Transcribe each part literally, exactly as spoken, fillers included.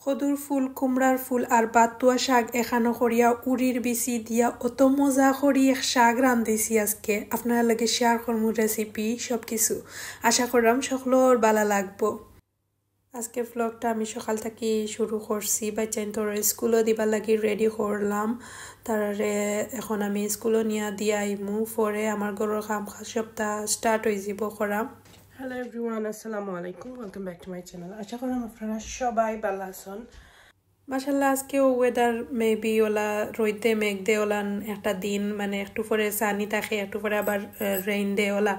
কদুর ফুল, কুমড়ার ফুল আর বাতুয়া শাক এখানো করিয়া উরির বিচি দিয়া অত মজা করি এক শাক রান্ধিছি আজকে। আপনারার লগে শেয়ার করমু রেসিপি সব কিছু। আশা করলাম সকলর বালা লাগবো। আজকে ব্লগটা আমি সকাল থাকি শুরু করছি, বাচ্চাইন্তরে স্কুলো দিবার লাগি রেডি করলাম। তারারে এখন আমি স্কুলো নিয়া দিয়া আইমু, পরে আমার ঘরর কাম কাজ সবটা স্টার্ট অইযিবো করা। Hello everyone, আসসালামু আলাইকুম, welcome back to my channel। আশা করলাম আপনারা সবাই বালা আছইন। মাশাআল্লাহ, আজকেও ওয়েদার মেবি ওলা রইদ দে, মেঘ দে ওলান একটা দিন, মানে একটু পরে সানি থাকে, একটু পরে আবার রেইন দে ওলা।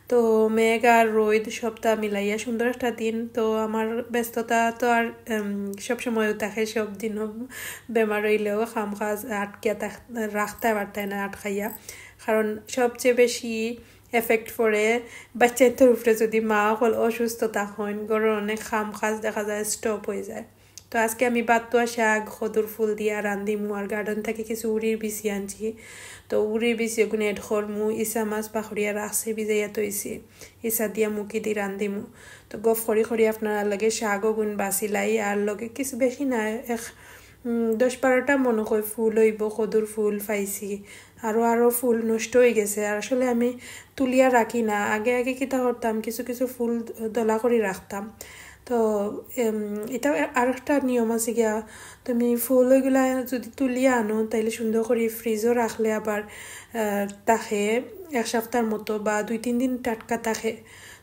তো মেঘ আর রইদ সবটা মিলাইয়া সুন্দর একটা দিন। তো আমার ব্যস্ততা তো আর, উম, সব সময়ও থাকে, সব দিনও বেমার অইলেও কাম কাজ আটকিয়া থাক-, রাখতায় পারতায় না আটকাইয়া, কারণ সবচেয়ে বেশি এফেক্ট পড়ে বাচ্চাইন্তর উপরে। যদি মা অকল অসুস্থ থাকইন, ঘরর অনেক কাম কাজ দেখা যায় স্টপ অইযায়। তো আজকে আমি বাতুয়া শাক কদুর ফুল দিয়া রান্ধিমু, আর গার্ডেন থাকি কিছু উরির বিচি আনছি। তো উরির বিচি ওগুন এড করমু, ইছা মাছ পাকড়িয়া রাখছি ভিজাইয়া থইছি, ইছা দিয়া মুখি দি রান্ধিমু। তো গফ করি করি আপনারার লগে শাক ওগুন বাছিলাই, আর লগে কিছু বেশি না, এক, উম, দশ বারোটা মনো কয় ফুল অইবো, কদুর ফুল পাইছি। আরও, আরও ফুল নষ্ট অইগেছে। আর আসলে আমি তুলিয়া রাখি না, আগে আগে কিতা করতাম, কিছু কিছু ফুল দলা করি রাখতাম। তো, এম, ইটা আরেকটা নিয়ম আছে গিয়া, তুমি ফুল ওইগুলা যদি তুলিয়া আনো, তাইলে সুন্দর করি ফ্রিজও রাখলে আবার, আহ, থাকে এক সপ্তাহর মতো বা দুই তিন দিন টাটকা থাকে।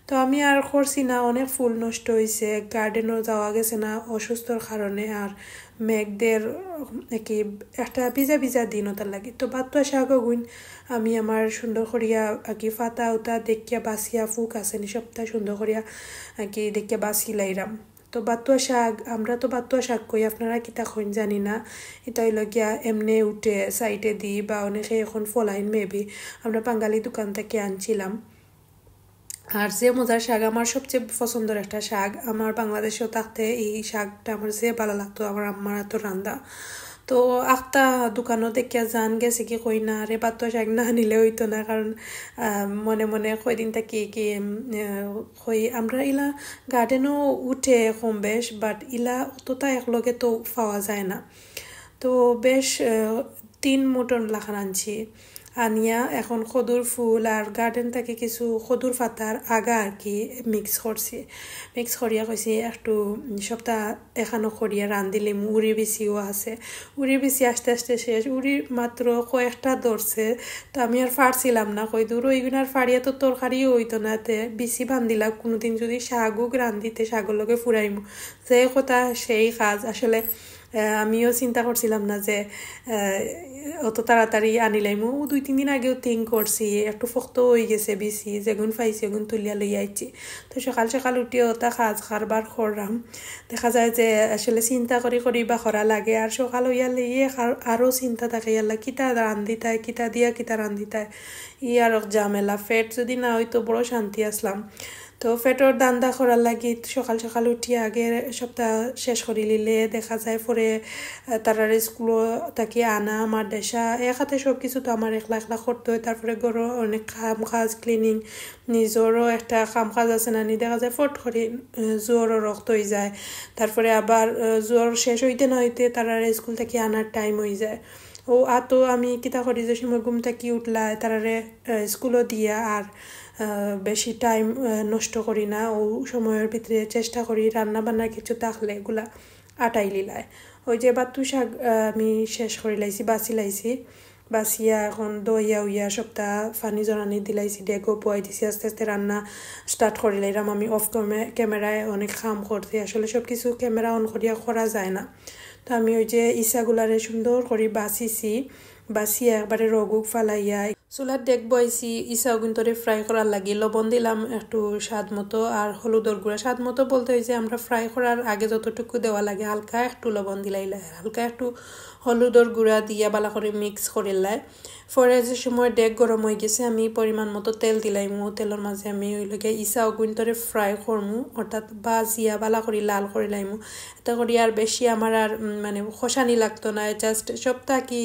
তো আমি আর করছি না, অনেক ফুল নষ্ট অইছে, গার্ডেনও যাওয়া গেছে না অসুস্থর কারণে, আর মেঘ দের, উম, কি একটা ভিজা ভিজা দিন ওটার লাগি। তো বাতুয়া শাক ওগুন আমি আমার সুন্দর করিয়া আর কি ফাতা উতা দেখিয়া বাছিয়া, ফুক আছে নি সবটা সুন্দর করিয়া আর কি দেখিয়া বাছি লাইরাম। তো বাতুয়া শাক, আমরা তো বাতুয়া শাক কই, আপনারা কিতা কইন জানি না। ইটা অইলো গিয়া এমনে উঠে সাইডে দি, বা অনেকে এখন ফলাইন মেবি, আমরা বাঙালি দোকান থাকি আনছিলাম। আর যে মজার শাক, আমার সবচেয়ে পছন্দর একটা শাক, আমার বাংলাদেশও থাকতে এই শাকটা আমার যে বালা লাগতো, আমার আম্মার আতর রান্দা। তো আখতা দোকানও দেখিয়া যান গেছে কি কই না রে, বাতুয়া শাক না আনিলে অইতো না, কারণ, আহ, মনে মনে কয়দিন থাকি কি, উম, আহ, কই আমরা ইলা গার্ডেনও উঠে কম বেশ, but ইলা অতটা একলগে তো পাওয়া যায় না। তো বেশ, আহ, তিন মুঠর লাখান আনছি। আনিয়া এখন কদুর ফুল আর গার্ডেন থাকি কিছু কদুর ফাতার আগা আর কি মিক্স করছি। মিক্স করিয়া কইছি একটু, উম, সবটা এখানো করিয়া রান্ধিলিমু, উরির বিচিও আছে। উরির বিচি আস্তে আস্তে শেষ, উরি মাত্র কয়েকটা ধরছে। তো আমি আর ফাড়ছিলাম না, কই দূর ওইগুন আর ফাড়িয়া তো তরকারিও অইতো না, তে বিচি বান্ধিলাম, কোনোদিন যদি শাক উক রান্ধিতে শাকর লগে ফুরাইমু। যে কথা সেই কাজ। আসলে, আহ, আমিও চিন্তা করছিলাম না যে, আহ, অত তাড়াতাড়ি আনিলাইমু। ও দুই তিন দিন আগেও থিঙ্ক করছি, একটু ফক্ত অইগেছে বিচি, যেগুন পাইছি ওগুন তুলিয়া লইয়া আইছি। তো সকাল সকাল উঠিয়া ওটা কাজ কারবার করলাম। দেখা যায় যে আসলে চিন্তা করি করি বা করা লাগে, আর সকাল অইয়া লইয়া আর-, আরও চিন্তা থাকে, ইয়াল্লা কিতা রান্ধিতায়, কিতা দিয়া কিতা রান্ধিতায়, ই আর এক ঝামেলা। পেট যদি না অইতো বড় শান্তি আছলাম। তো পেটর ধান্দা করার লাগি সকাল সকাল উঠিয়া আগে সবটা শেষ করি লিলে দেখা যায় পরে, আহ, তারারে স্কুলো থাকি আনা, মাদ্রাসা, এক হাতে সব কিছু তো আমার একলা একলা করতে হয়। তারপরে ঘরো অনেক কাম কাজ, ক্লিনিং, নিজরও একটা কাম কাজ আছে না নি, দেখা যায় ফট করি, আহ, জ্বরও রক্ত অইযায়। তারপরে আবার, আহ, জ্বর শেষ অইতে না অইতে তারারে স্কুল থাকি আনার টাইম অইযায়। ও আতো আমি কিতা করি, যে সময় ঘুম থাকি উঠলাই তারারে, আহ, স্কুলো দিয়া আর, আহ, বেশি টাইম, আহ, নষ্ট করি না। ও সময়র ভিতরে চেষ্টা করি রান্না বান্না কিছু থাকলে এগুলা আটাই লিলাই। ওই যে বাতু শাক, আহ, আমি শেষ করি লাইছি, বাছি লাইছি। বাছিয়া এখন ধইয়া উইয়া সবটা পানি জড়ানি দিলাইছি, ডেগো বয়াই দিছি। আস্তে আস্তে রান্না স্টার্ট করি লাইলাম। আমি অফ ক্যামে-, ক্যামেরায় অনেক কাম করতে, আসলে সব কিছু ক্যামেরা অন করিয়া করা যায় না। তো আমি ওই যে ইছাগুলারে সুন্দর করি বাছিছি, বাছিয়া একবারে রগুক ফালাইয়া চুলাত ডেগ বয়াইছি। ইছাগুইন্তরে ফ্রাই করার লাগি লবণ দিলাম একটু স্বাদ মতো, আর হলুদর গুঁড়া স্বাদ মতো বলতে ওই যে আমরা ফ্রাই করার আগে যতটুকু দেওয়া লাগে, হালকা একটু লবণ দিলাইলে, হালকা একটু হলুদর গুঁড়া দিয়া বালা করি মিক্স করিলাই। পরে যে সময় ডেগ গরম অইগেছে, আমি পরিমাণ মতো তেল দিলাইমু। তেলর মাঝে আমি ওই লগে ইছাগুইন্তরে ফ্রাই করমু, অর্থাৎ বাজিয়া বালা করি লাল করি লাইমু। এতে করি আর বেশি আমার আর, উম, মানে, কষানি লাগতো না। Just সবটা কি,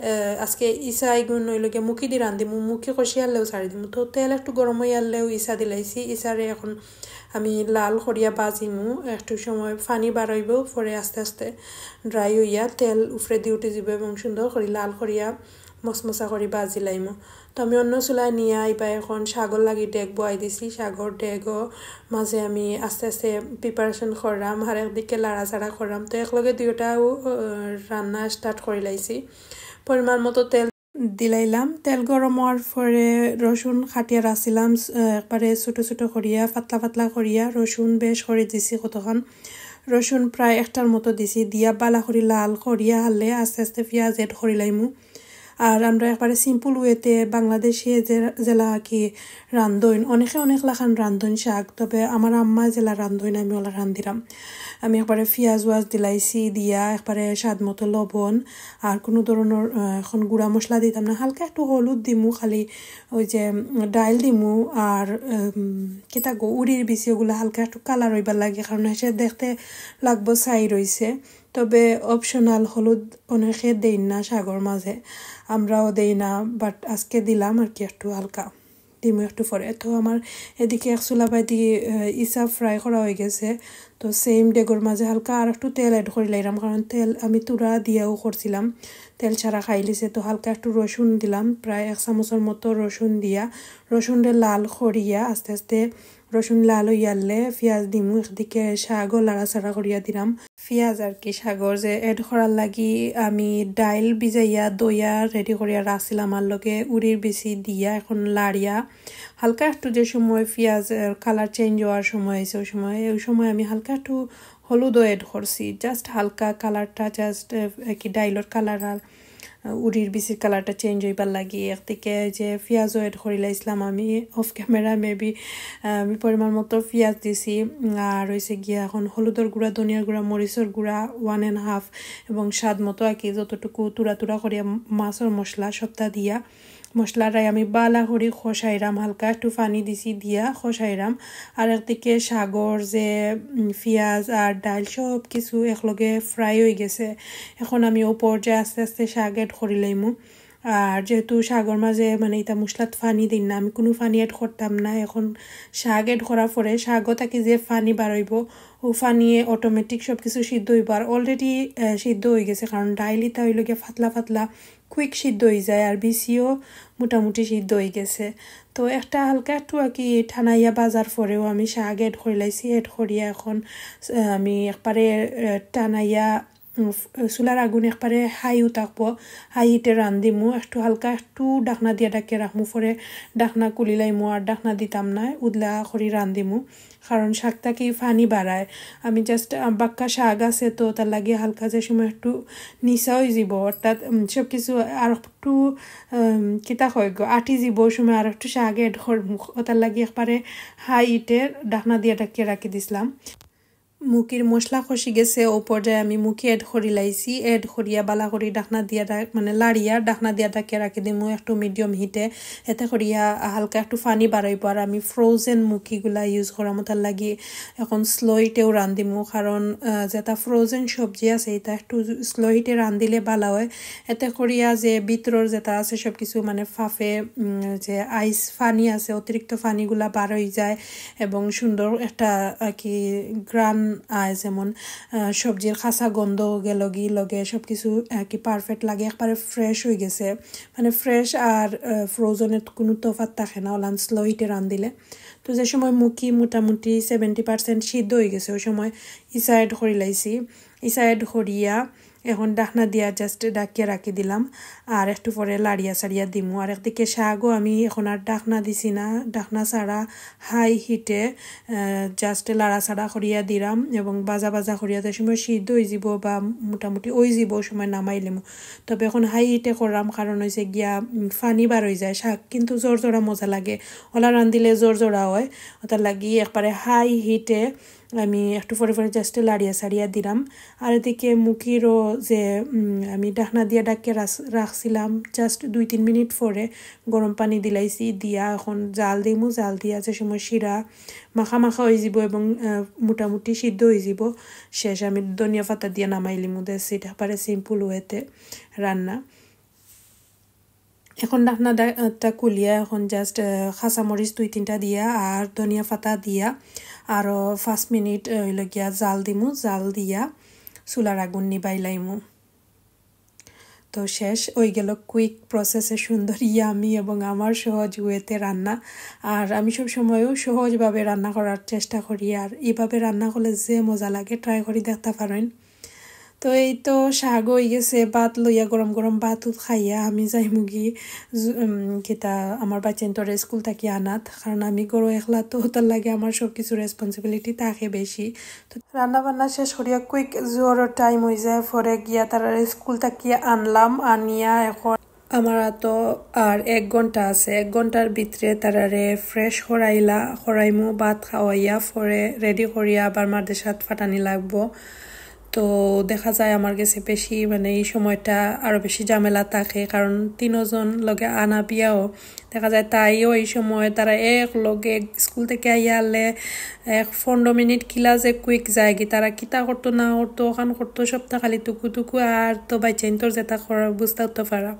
আহ, আজকে ইছাগুইন ওই লগে মুখি দি রান্ধিমু, মুখি কষিয়ারলেও ছাড়ি দিমু। তো তেল একটু গরম অইয়ারলেও ইছা দিলাইছি। ইছারে এখন আমি লাল করিয়া ভাজিমু, একটু সময় পানি বারইবো, পরে আস্তে আস্তে ড্রাই হইয়া তেল উপরেদি উঠি যাইবো এবং সুন্দর করি লাল করিয়া মসমসা করি ভাজি লাইমু। তো আমি অন্য চুলায় নিয়া ইবা এখন শাকর লাগি ডেগ বওয়াই দিছি। শাকর ডেগও মাঝে আমি আস্তে আস্তে প্রিপারেশন করলাম, আর একদিকে লাড়াচাড়া করলাম। তো একলগে দুইটাও, আহ, রান্না স্টার্ট করি লাইছি। পরিমাণ মতো তেল দিলাইলাম। তেল গরম হওয়ার পরে রসুন কাটিয়া রাখছিলাম, আহ, একবারে ছোট ছোট করিয়া, পাতলা পাতলা করিয়া রসুন বেশ করি দিছি কতখান। রসুন প্রায় একটার মতো দিছি, দিয়া বালা করি লাল করিয়া হারলে আস্তে আস্তে পিঁয়াজ এড করি লাইমু। আর আমরা একবারে সিম্পল ওয়েতে বাংলাদেশে যে, যেলা কি রান্ধইন, অনেকে অনেক লাখান রান্ধইন শাক, তবে আমার আম্মা যেলা রান্ধইন আমি ওলা রান্ধিরাম। আমি একবারে পিঁয়াজ ওয়াজ দিলাইছি, দিয়া একবারে স্বাদ মতো লবণ, আর কোনো ধরনের, আহ, এখন গুঁড়া মশলা দিতাম না, হালকা একটু হলুদ দিমু, খালি ওই যে, উম, ডাইল দিমু, আর, উম, কিতা গো, উরির বিচি ওগুলা হালকা একটু কালার হইবার লাগে, কারণ এসে দেখতে লাগবো ছাই রইছে। তবে অপশনাল, হলুদ অনেকে দেইন না শাকর মাঝে, আমরাও দেই না, বাট আজকে দিলাম আর কি একটু হালকা, দিমু একটু পরে। তো আমার এদিকে এক চুলা বাদি, আহ, ইছা ফ্রাই করা হয়ে গেছে। তো সেম ডেগর মাঝে হালকা আর একটু তেল এড করি লাইলাম, কারণ তেল আমি তুরা দিয়াও করছিলাম, তেল ছাড়া খাইলিছে। তো হালকা একটু রসুন দিলাম, প্রায় এক চামচর মতো রসুন দিয়া, রসুনরে লাল করিয়া আস্তে আস্তে রসুন লাল হইয়ারলে পিঁয়াজ দিমু, একদিকে শাকও লাড়াচাড়া করিয়া দিলাম। পিঁয়াজ আর কি শাকর যে এড করার লাগি আমি ডাইল ভিজাইয়া ধইয়া রেডি করিয়া রাখছিলাম, আর লগে উরির বিচি দিয়া এখন লাড়িয়া হালকা একটু, যে সময় পিঁয়াজ কালার চেঞ্জ হওয়ার সময় আছে, ওই সময়, ওই সময় আমি হালকা একটু হলুদও এড করছি, জাস্ট হালকা কালারটা, জাস্ট কি ডাইলর কালার আর উরির বিচির কালারটা চেঞ্জ হইবার লাগি। একদিকে যে পিঁয়াজও এড করি লাইছিলাম আমি অফ ক্যামেরা, মেবি আমি পরিমাণ মতো পিঁয়াজ দিছি। আর হইছে গিয়া এখন হলুদর গুঁড়া, ধনিয়ার গুঁড়া, মরিচর গুঁড়া ওয়ান অ্যান্ড হাফ, এবং স্বাদ মতো আর কি যতটুকু তুরা তুরা করিয়া মাছর মশলা সবটা দিয়া, মশলাটাই আমি বালা করি কষাইরাম, হালকা একটু পানি দিছি, দিয়া কষাইরাম। আর একদিকে শাকর যে, উম, পিঁয়াজ আর ডাইল সব কিছু একলগে ফ্রাই হয়ে গেছে। এখন আমি ও পর্যায়ে আস্তে আস্তে শাক এড করি লাইমু। আর যেহেতু শাকর মাঝে মানে ইটা মশলাত পানি দিন না, আমি কোনো পানি এড করতাম না। এখন শাক এড করার পরে শাকও থাকি যে পানি বারইবো, ও পানিয়ে অটোমেটিক সব কিছু সিদ্ধ হইবো। আর অলরেডি সিদ্ধ হয়ে গেছে, কারণ ডাইল ইটা হইল গিয়া পাতলা পাতলা, কুইক সিদ্ধ হয়ে যায়, আর বিচিও মোটামুটি সিদ্ধ হয়ে গেছে। তো একটা হালকা একটু আর কি টানাইয়া বাজার পরেও আমি শাক এড করে লাইছি। এড করিয়া এখন, আহ, আমি একবারে, আহ, টানাইয়া, উম, ফ-, চুলার আগুন একবারে হাইও থাকবো, হাই হিটে রান্ধিমু। একটু হালকা একটু ঢাকনা দিয়া ঢাকিয়া রাখমু, পরে ঢাকনা খুলি লাইমু, আর ঢাকনা দিতাম না, উদলা করি রান্ধিমু। কারণ শাক থাকি পানি বাড়ায়। আমি জাস্ট, আহ, বাক্কা শাক আছে তো, তার লাগি হালকা যে সময় একটু নিচা হয়ে যাব, অর্থাৎ, উম, সব কিছু আর একটু, উম, কিতা কয় গো, আটি যাব সময় আর একটু শাক এড করমু, ওটার লাগি একবারে হাই হিটে ঢাকনা দিয়া ঢাকিয়া রাখি দিছিলাম। মুকির মশলা কষি গেছে, ও পর্যায়ে আমি মুকি এড করি লাইছি। এড করিয়া বালা করি ঢাকনা দিয়া ঢাক-, মানে লাড়িয়া ঢাকনা দিয়া ঢাকিয়া রাখি দিমু একটু মিডিয়াম হিটে। এতে করিয়া হালকা একটু পানি বাড়াইবো। আর আমি ফ্রোজেন মুকিগুলা ইউজ করাম, ওটার লাগি এখন স্লো হিটেও রান্ধিমু, কারণ, আহ, যেটা ফ্রোজেন সবজি আছে, এটা একটু স্লো হিটে রান্ধিলে বালা হয়। এতে করিয়া যে ভিতরর যেটা আছে সব কিছু মানে ফাফে, উম, যে আইস পানি আছে, অতিরিক্ত পানিগুলা বার হয়ে যায় এবং সুন্দর একটা আর কি ঘ্রাণ আয়, যেমন, আহ, সবজির কাঁচা গন্ধ গেলগি, লগে সব কিছু আর কি পারফেক্ট লাগে, একবারে ফ্রেশ হয়ে গেছে। মানে ফ্রেশ আর, আহ, ফ্রোজেনের কোনো তফাৎ থাকে না, ওলান স্লো হিটে রান্ধিলে। তো যে সময় মুকি মোটামুটি সেভেন্টি পার্সেন্ট সিদ্ধ হয়ে গেছে, ওই সময় ইছা এড করি লাইছি। ইছা এড করিয়া এখন ঢাকনা দিয়া জাস্ট ঢাকিয়া রাখি দিলাম। আর একটু পরে লাড়িয়া সাড়িয়া দিমু। আর একদিকে শাকও আমি এখন আর ঢাকনা দিছি না, ঢাকনা ছাড়া হাই হিটে, আহ, জাস্ট লাড়াচাড়া করিয়া দিলাম এবং বাজা বাজা করিয়া যে সময় সিদ্ধ হয়ে যাব বা মোটামুটি হয়ে যাব, ওই সময় নামাই লিমু। তবে এখন হাই হিটে করলাম, কারণ হইছে গিয়া, উম, পানি বার হয়ে যায়, শাক কিন্তু জোর জোড়া মজা লাগে, ওলা রান্ধিলে জোর জোড়া হয়, ওটার লাগি একবারে হাই হিটে আমি একটু পরে পরে জাস্ট লাড়িয়া সাড়িয়া দিলাম। আর এদিকে মুকিরও যে, উম, আমি ঢাকনা দিয়া ঢাকিয়া রাস-, রাখছিলাম, জাস্ট দুই তিন মিনিট পরে গরম পানি দিলাইছি, দিয়া এখন জাল দিমু, জাল দিয়া যে সময় শিরা মাখা মাখা হয়ে যাব এবং, আহ, মোটামুটি সিদ্ধ হয়ে যাব, শেষ আমি ধনিয়া পাতা দিয়া নামাই লিমু। That's it, একবারে সিম্পল ওয়েতে রান্না। এখন ঢাকনাটা খুলিয়া এখন জাস্ট কাঁচামরিচ দুই তিনটা দিয়া আর ধনিয়া পাতা দিয়া আরও পাঁচ মিনিট অইল গিয়া জাল দিমু। জাল দিয়া চুলার আগুন নিবাই লাইমু। তো শেষ অই গেল কুইক প্রসেসে সুন্দর ইয়ামি এবং আমার সহজ ওয়েতে রান্না। আর আমি সব সময়ও সহজভাবে রান্না করার চেষ্টা করি, আর এইভাবে রান্না করলে যে মজা লাগে, ট্রাই করি দেখতা পারেন। তো এই তো শাক অই গেছে, ভাত লইয়া গরম গরম ভাত উত খাইয়া আমি যাইমুগি জু-, উম, কিতা আমার বাচ্চাইন্তরে স্কুল থাকি আনাত, কারণ আমি ঘরো একলা, তো তার লাগি আমার সব কিছু রেসপন্সিবিলিটি থাকে বেশি। তো রান্না বান্না শেষ করিয়া কুইক জোরও টাইম অই যায়, পরে গিয়া তারারে স্কুল থাকি আনলাম, আনিয়া এখন আমার তো আর এক ঘন্টা আছে, এক ঘন্টার ভিতরে তারারে ফ্রেশ করাইলা, করাইমু, ভাত খাওয়াইয়া পরে রেডি করিয়া আবার মাদ্রাসাত ফাটানি লাগবো। তো দেখা যায় আমার গেছে বেশি, মানে, এই সময়টা আরও বেশি ঝামেলা থাকে, কারণ তিনজন লগে আনা বিয়াও দেখা যায়, তাইও এই সময় তারা এক লগে স্কুল থাকি আইয়া আলে এক পনেরো মিনিট কিলা যে কুইক যায়গি, তারা কিতা করতো না করতো, ওখান করতো, সবটা খালি তুকু তুকু, আর তো বাচ্চাইন্তর যেটা করার বুঝতে তো পারা।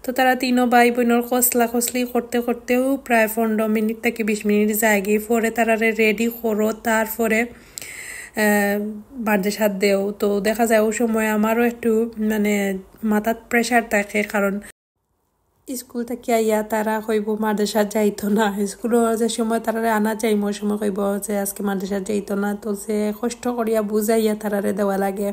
তো তারা তিনও ভাই বোনর কসলা কসলি করতে করতেও প্রায় পনেরো মিনিট থাকি বিশ মিনিট যায়গি। পরে তারারে রেডি করো, তারপরে আহ, মাদ্রাসাত দেও। তো দেখা যায় ওই সময় আমারও একটু, মানে, মাথাত প্রেশার থাকে, কারণ স্কুল থাকি আইয়া তারা কইবো মাদ্রাসাত যাইতো না। স্কুলো যে সময় তারারে আনা যাইমু, ওই সময় কইবো যে আজকে মাদ্রাসাত যাইতো না। তো যে কষ্ট করিয়া বুঝাইয়া তারারে দেওয়া লাগে,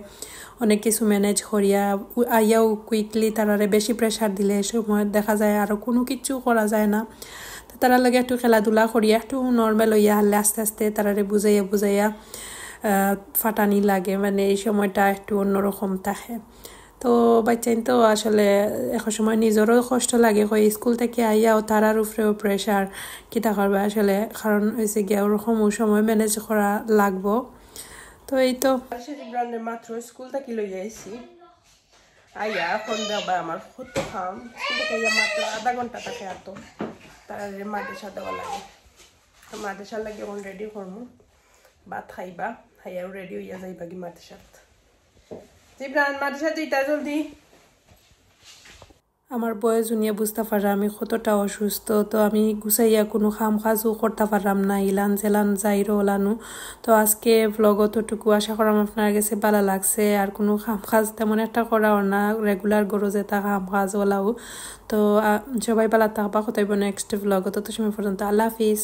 অনেক কিছু ম্যানেজ করিয়া উ-, আইয়াও কুইকলি তারারে বেশি প্রেশার দিলে এই সময় দেখা যায় আরও কোনো কিছু করা যায় না। তো তারার লগে একটু খেলাধুলা করিয়া একটু নর্মাল অইয়া হারলে আস্তে আস্তে তারারে বুঝাইয়া বুঝাইয়া, আহ, ফাটানি লাগে, মানে, এই সময়টা একটু অন্যরকম থাকে। তো বাচ্চাইন তো আসলে এক সময় নিজরও কষ্ট লাগে, কই স্কুল থাকি আইয়াও তারার উপরেও প্রেশার, কিতা করবা আসলে, কারণ অইছে গিয়া ওরকম ওই সময় ম্যানেজ করা লাগবো। তো এই তো। আর সে জিবরানরে মাত্র স্কুল থাকি লই আইছি, আইয়া এখন দেখবা আমার কত কাম, স্কুল থাকি আইয়া মাত্র আধা ঘন্টা থাকে, আর তো তারারে মাদ্রাসা দেওয়া লাগে। তো মাদ্রাসার লাগি এখন রেডি করমু, ভাত খাইবা, খাইয়াও রেডি অইয়া যাইবা গি মাদ্রাসাত। জিবরান, মাদ্রাসাত যাইতা জলদি। আমার বয়স হুনিয়া বুঝতা পাররা আমি কতটা অসুস্থ, তো আমি গুছাইয়া কোনো কাম কাজও করতা পাররাম না, ইলান জেলান যাইরো ওলানো। তো আজকে ভ্লগ অতটুকু, আশা করাম আপনার গেছে ভালা লাগছে। আর কোনো কাম কাজ তেমন একটা করাও না, রেগুলার ঘরো যেটা কাম কাজ ওলাও। তো, আহ, সবাই ভালা থাকবা, কথা অইবো নেক্সট ভ্লগ। তত সময় পর্যন্ত আল্লাহ হাফিজ।